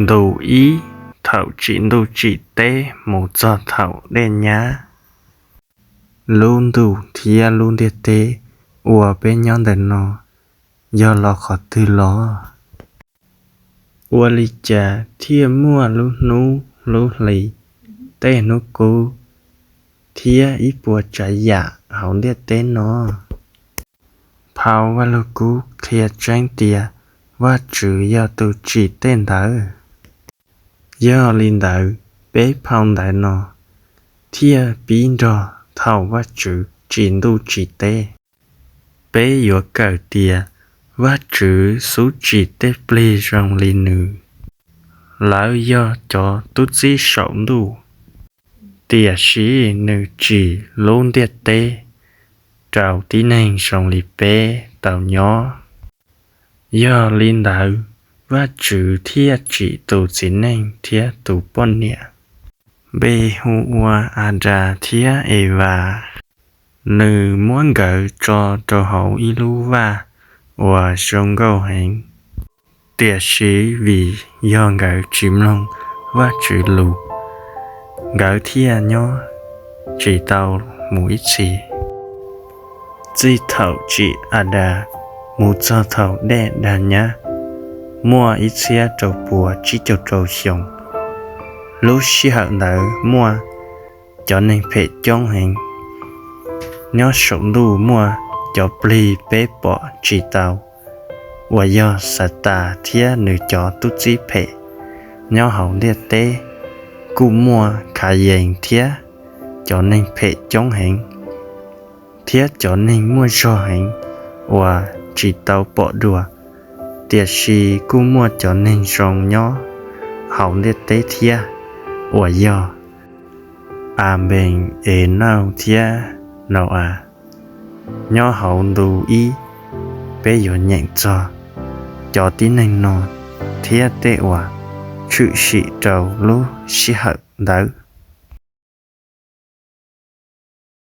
Ntu ib, thaum tsim ntuj tsim teb mus txog thaum dej nyab. Lub ntuj thiab lub ntiaj teb uas peb nyob ntawm no yog los qhov twg los? Ua li cas thiaj muaj lub hnub lub hli, tej hnub qub thiab ib puas tsav yam hauv ntiaj teb no? Phau Vajluskub qhia tseeb tias Vajtswv yog tus tsim tej ntawd. Yog li ntawd, peb phau ntawv no thiaj pib nrog thaum Vajtswv tsim ntuj tsim teb. Peb yuav kawm tias Vajtswv xub tsim tej plig zoo li nws. Lawv yog cov tub txib saum ntuj, tiam sis nws tsim lub ntiaj teb rau tib neeg zoo li peb tau nyob. Yog li ntawd, Vajtswv thiaj tsim tus txiv neej thiab tus poj niam, npe hu ua Adas thiab Evas. Nws muab nkawd tso rau hauv ib lub vaj uas zoo nkauj heev, tiam sis vim yog nkawd tsis mloog Vajtswv lus, nkawd thiaj nyob tsis tau mus ib txhis. Txij thaum tsim Adas mus txog thaum dej dag nyab muaj ib txhiab rau puas tsib caug rau xyoo. Lub sij hawm ntawd muaj cov neeg phem coob heev. Nyob saum ntuj muaj cov plig peb pom tsis tau uas yog Xatas thiab nws cov tub txib phem. Nyob hauv ntiaj teb kuj muaj Khayees thiab cov neeg phem coob heev, thiab cov neeg muaj zog heev uas tsis tau pom dua. Tiam sis kuj muaj cov neeg zoo nyob hauv ntiaj teb thiab uas yog Anpees, Enauj thiab Nau-as. Nyob hauv ntu ib, peb yuav nyeem txog cov tib neeg no thiab tej uas tshwm sim rau lub sij hawm ntawd.